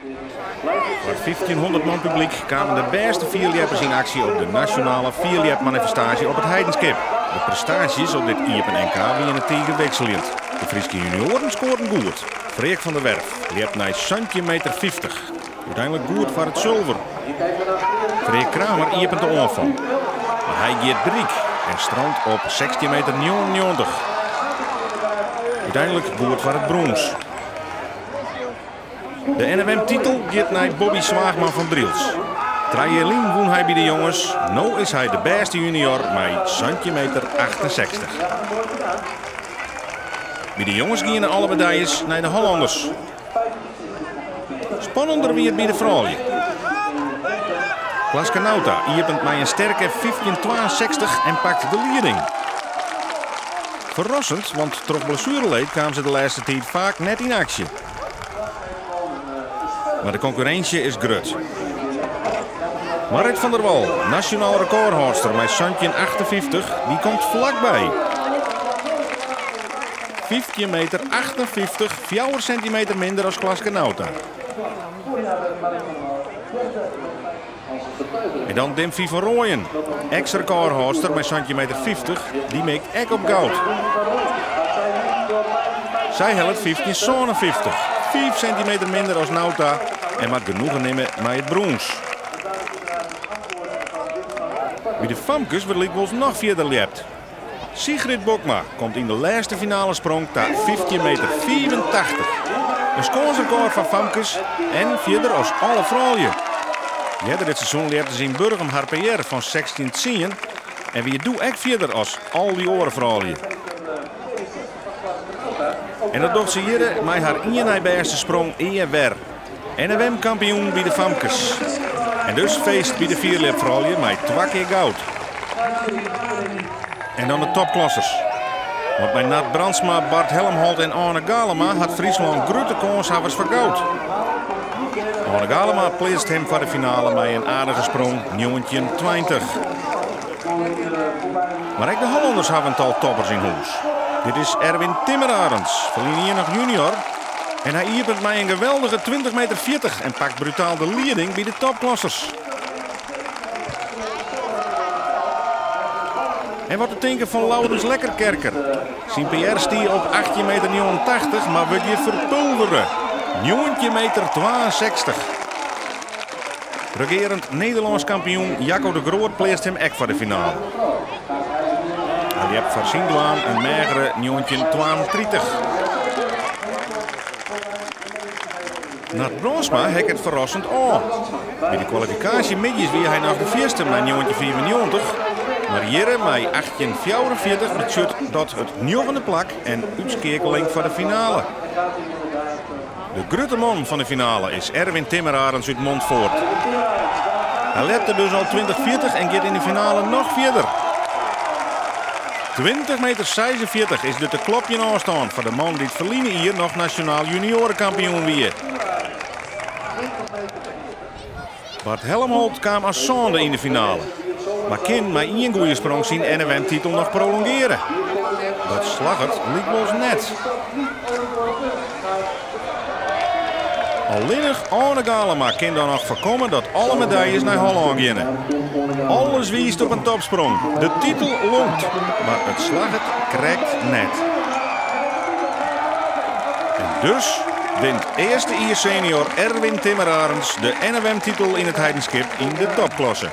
Foar fyftjinhûndert man publyk kamen de bêste fierljeppers yn aksje op de nasjonale fierljepmanifestaasje op It Heidenskip. De prestaasjes op dit iepen NK wiene tige wikseljend. De Fryske junioaren skoarden goed. Freerk van der Werf ljept nei santjin meter fyftich. Uteinlik goed foar it sulver. Freerk Kramer iepent de oanfal. Mar hy giet bryk en strandt op sechstjin meter njoggenennjoggentich. Uteinlik goed foar it brûns. De NFM-titel giet nei Bobby Zwaagman fan Drylts. Trije jier lyn wûn hy by de jonges, no is hy de bêste junior mei santjin meter achtensechstich. By de jonges giene alle medaljes nei de Hollanners. Spannender wie it by de froulju. Klaske Nauta iepent mei in sterke 15,62 en pakt de lieding. Ferrassend, want troch blessuereleed kaam se de lêste tiid faak net yn aksje. Mar de konkurrinsje is grut. Marrit van der Wal, nasjonaal rekôrhâldster mei 17,58, dy komt flakby. 15 meter 58, fjouwer sintimeter minder as Klaske Nauta. En dan Dimphy van Rooijen, eks-rekôrhâldster mei santjin meter fyftich, dy mikt ek op goud. Sy hellet 15,57, fiif sintimeter minder as Nauta en moat genoegen nimme mei it brûns. By de famkes wurdt lykwols noch fierder ljept. Sigrid Bokma komt yn de lêste finalesprong ta fyftjin meter fiifentachtich. In skânsrekôr foar famkes en fierder as alle froulju. Earder dit seizoen ljepte se yn Burgum har PR fan sechstjin tsien en wie doe ek fierder as al dy oare froulju. En dat docht se hjirre mei har ien nei bêste sprong ea wer. NFM-kampioen by de famkes. En dus feest by de fierljepfroulju mei twa kear goud. En dan de topklassers. Want mei Nard Brandsma, Bart Helmholt en Arne Galema hat Fryslân grutte kânshawwers foar goud. Arne Galema pleatst him foar de finale mei in aardige sprong 1920. Mar ek de Hollanners hawwe in tal toppers yn hûs. Dit is Erwin Timmerarends, ferline jier noch junior. En hy iepent mei in geweldige 20 meter 40 en pakt brutaal de lieding by de topklassers. En wat te tinken fan Laurens Lekkerkerker. Syn PR stie op 18 meter 89, mar wurdt hjir ferpulvere. 19 meter 62. Regearend Nederlânsk kampioen Jacco de Groot pleatst him ek foar de finale. Hy ljept foar syn dwaan in meagere 1932. Nard Brandsma hekket ferrassend ôf. By de kwalifikaasje middeis wie hy noch de fierste mei 1995, mar hjirre mei 1844 betsjut dat it njoggende plak en útskeakeling foar de finale. De grutte man fan de finale is Erwin Timmerarends út Montfoort. Hy lepte dus al 2040 en giet yn de finale noch fierder. 20 meter 46 is de te klopjen ôfstân foar de man dy't ferline jier noch nasjonaal junioarekampioen wie. Bart Helmholt kaam as sânde yn de finale, mar kin mei ien goeie sprong syn NFM-titel noch prolongeare. Dat slagget lykwols net. Allinnich Arne Galema kin dan noch foarkomme dat alle medaljes nei Hollân geane. Alles wiist op in topsprong. De titel lonkt, mar it slagget krekt net. En dus wint earste jier senior Erwin Timmerarends de NFM-titel yn it Heidenskip yn de topklasse.